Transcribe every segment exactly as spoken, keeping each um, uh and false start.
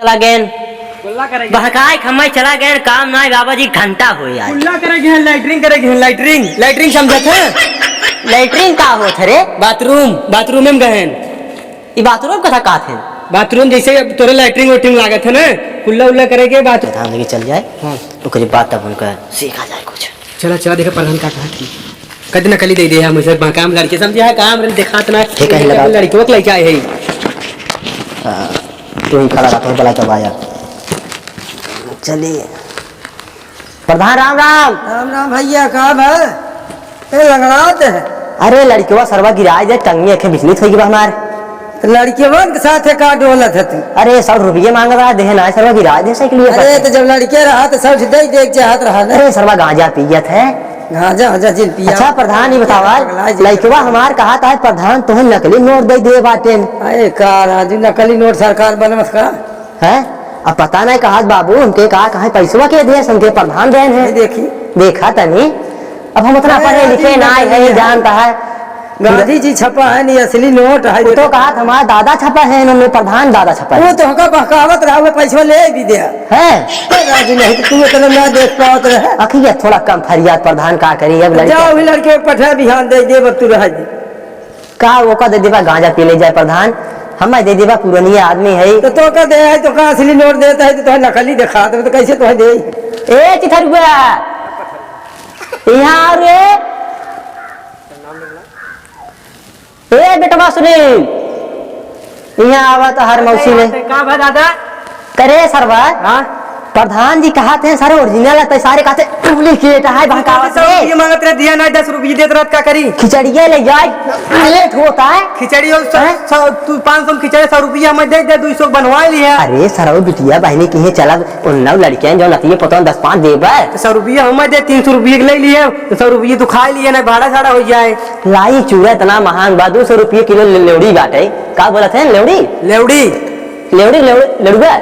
चला गएन। कुल्ला करे गए। बहकाए खम्मा चला गएन, काम नाई बाबा जी, घंटा होए आज। कुल्ला करे गए, लैट्रिन करे गए, लैट्रिन, लैट्रिन समझत है? लैट्रिन का होत है रे? बाथरूम, बाथरूम में गएन। ई बाथरूम कथा कहत है? बाथरूम जैसे अब तोरे लैट्रिन वैट्रिन लागत है ना, कुल्ला उल्ला करे के बात। धान लेके चल जाए, हाँ। ओकरे बाद तब उनका सीखा जाए कुछ। चला, चला, देखा प्रधान का कहत है। कद नकली दे दे हम, इसे काम लड़के समझे है, काम रे देखात ना। ठीक है, लगा। लड़के वक्त लेके आए हैं। हाँ, तू ही खड़ा रहा, तो बुला के आया। चलिए। प्रधान, राम राम। राम राम भैया, का भा? ए, लंगड़ात है। अरे, लड़कवा सरवा गिराए दे, टंगी अखे बिचलित होई बा हमार। लड़कवन के साथ है, का डोलत है तू? अरे, सौ रुपये मांग रहा, देह ना, सरवा गिराए दे साइकिल अरे, पर। तो जब लड़के रहा, तो सौ दे दे, चाहत रहा ना। अरे, सरवा गांजा पियत है। गांजा, गांजा जिन पिया। अच्छा, प्रधान, ये बतावा, पगला जी। लड़कवा हमार कहा था, प्रधान, तोहे नकली नोट दे दे बाटेन। अरे, का राजू, नकली नोट सरकार बनवत का? हैं? अब पता नहीं कहा बाबू, हमके कहा, कहा पैसवा के दिए, हमके प्रधान देन है। ये देखी। देखा तनी, अब हम उतना अरे, पढ़े लिखे ना है, जानता है। गांधी जी छपा है, नहीं असली नोट है। वो तो कहा, हमारा दादा छपा है, इन्होंने प्रधान दादा छपा है। वो तो हमका बहकावत रहा, वो पैसवा ले भी दिया। है? अरे राजू, नहीं तो तू इतना ना देख पावत रहे। अखिया थोड़ा कम फरियाद प्रधान का करी, अब लड़के जाओ, भी लड़के पठा बिहान दे दे, बस तू रह दे। का ओका दे देबा, गांजा पी ले जाए प्रधान, हमें दे देबा, पुरनिया आदमी है। तो तोका दे है, तोका असली नोट देता है, तो तोहे नकली दिखात है, तो कैसे तोहे दे? ए चिथरुआ, यहाँ आ रे। ए बेटवा सुनील, यहाँ आवा तो हर मौसी में। का भा दादा? करे सरवा, हाँ? प्रधान जी कहत हैं, सारे ओरिजिनल है, तो सारे कहते डुप्लीकेट है, बहकावत सौ है। रुपये मांगत रहे, दिया ना, दस रुपये देत रहत, का करी? खिचड़िया ले जाए, लेट होता है। खिचड़ी और सौ, हैं? सौ, तू पाँच सौ में खिचड़ी, सौ रुपया हमें दे दे, दो सौ बनवा लिया। अरे सरऊ बिटिया बहनी किहे चलब, उन्नव लड़कियां जो नतिये पतों दस पाँच देबे। तो सौ रुपया हमें दे, तीन सौ रुपये के ले लिए, तो सौ रुपये तू खा लिए ना, भाड़ा साड़ा हो जाए। लाई चूड़ा इतना महंग बा, दो सौ रुपये किलो ले-, लेवड़ी बाटे। का बोलत है लेवड़ी? लेवड़ी। लेवड़ी, लेवड़ी, लड़ुआ?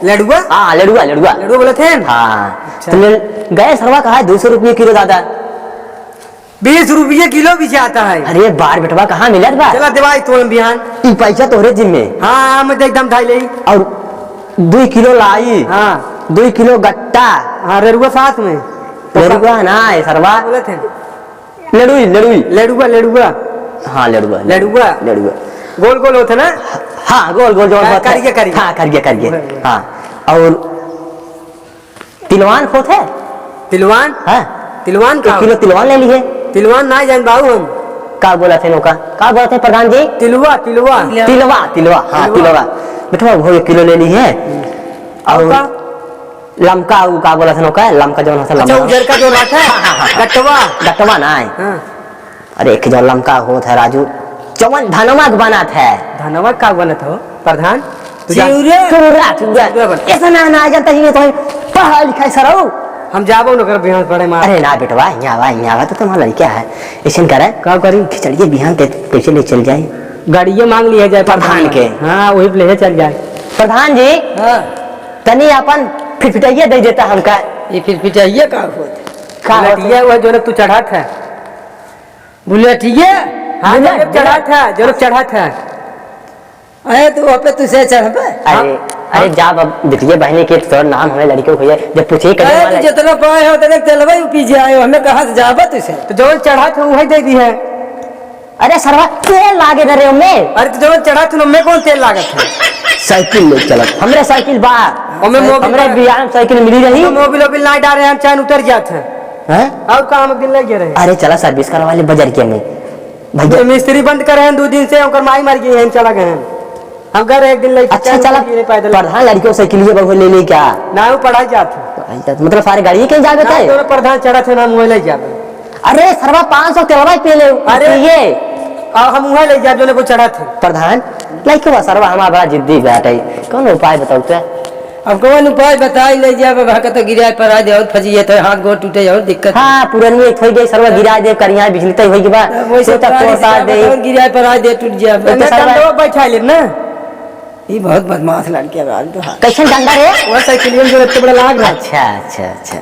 लड़ुआ? हाँ, लड़ुआ, लड़ुआ। लड़ुआ बोलत है? हाँ। अच्छा। तो ले, गए सरवा कहा दो सौ रुपये किलो दादा। बीस रुपये किलो भी जाता है। अरे बार बेटवा, कहाँ मिलत बा? चला देवाई तोड़ बिहान। ई पैसा तोहरे जिम्मे। हाँ, हाँ, मैं तो एकदम धाई लेई। और दुई किलो लाई। हाँ। दुई किलो गट्टा। हाँ, रेरुआ साथ में। रेरुआ ना है सरवा। बोलत है। लेड़ुई, लेड़ुई। लेड़ुआ, लेड़ुआ। हाँ, लेड़ुआ, लेड़ुआ। लेड़ुआ। गोल गोल होत है ना? हाँ, गोल गोल जो हाँ, होत है। करिए, करिए। हाँ, करिए, करिए। हाँ, हाँ। हाँ, और तिलवान होत है? तिलवान? हाँ। तिलवान एक का? किलो तिलवान ले लिए। तिलवान ना जान बाबू हम। का बोलत है नौका? का बोलत है प्रधान जी? तिलवा, तिलवा। तिलवा, तिलवा, हाँ, तिलवा। तिलवा। बेटवा, वो एक किलो ले लिए। हम्म। और और का? लमका, उ का बोलत हन ओका? लमका जौन होत है, अच्छा, लमका। उजर का जो रहत है? हाँ, हाँ, हाँ, हाँ। गट्टवा? गट्टवा ना है। हाँ। अरे, एक जो लमका होत है राजू, जौन धनवा के बनत है। धनवा का बनत हो, प्रधान? तू जा। चिउरा। चिउरा, चिउरा। चिउरा बन। ऐसा ना, ना जानता ही नहीं तो पढ़ा लिखा है सरऊ। हम जाबो न कर बिहान पढ़े मार। अरे ना बेटवा, यहाँ आवा, यहाँ आवा तो तुम्हारा लड़का है। ऐसे करे। का करी? खिचड़िए बिहान ते कैसे ले चल जाए? गाड़िए मांग लिया जाए प्रधान प्रधान के। हाँ, वही ले चल जाए। प्रधान जी। हाँ। तनी अपन फिटफिटैया दे देता हमका। ये फिटफिटैया का होत? का होत? बुलेटिया वो जो तू चढ़त है। बुलेटिया? हाँ, बुलेट, जो चढ़त है, जो चढ़त है। अरे, तू वहाँ पे तुझे चढ़बे? अरे, हाँ। अरे, जा अब बिटिया बहनी के तोर नाम हमें लड़के को खोजे, जब पूछे कहीं अरे, वाला तू जितना पाए हो, उतने चलबे, पी जाए, हमें कहाँ से जाबे तुझे? तो जो चढ़त है, वही दे दी है। अरे सरवा, तेल लागे न रे ओमे। अरे तो जवन चढ़ा तू, ओमे कौन तेल लागत है? साइकिल ले चलत। हमरे साइकिल बा। ओमे मोबिल हमरे बा। बियाह में साइकिल मिली रही। ओमे मोबिल ओबिल ना डारे हैं, चैन उतर जात है। हैं? और काम एक दिन लग गए रहे। अरे चला सर्विस करवा ले बजरिया में। भैया। मिस्त्री बंद करे हैं दो दिन से, ओकर माई मर गई है, हम चला गए हैं। हम घर एक दिन लेके अच्छा, चल चला। पी रहे पैदल। प्रधान लड़कियों साइकिल ये बहु ले ले क्या? ना, वो पढ़ाई जात है। पढ़ाई जात, मतलब सारे गाड़ी कहीं जावे ना, थे? दोनों प्रधान चढ़ा थे ना, हम वही ले जावे। अरे सरवा, पाँच सौ तेलवा पे ले, अरे, ये। अब हम वही ले जावे, जो को चढ़ा थे। प्रधान, लड़के बा सरवा हमारा बड़ा जिद्दी बैठ है, कौन उपाय बताओ ते? अब कौन उपाय बताई, ले जावे, वहाँ का तो गिराए पर आ जाओ, फंसी है तो हाथ गोड़ टूटे और दिक्कत है। हाँ, पुरनिया एक हो गई, सरवा गिराए दे, करिया बिजली तय हो गई बा। अब वैसे तो पुरानी तोड़ तार सियावत दे। और गिराए पर आ दे, टूट जावे। तो सरवा डंडवा बैठा ले ना। ये बहुत बदमाश लड़के बा, आज तो हाथ। कैसन डंडा रे? वो साइकिलियन जो इतने बड़ा लाग रहा। अच्छा, अच्छा, अच्छा।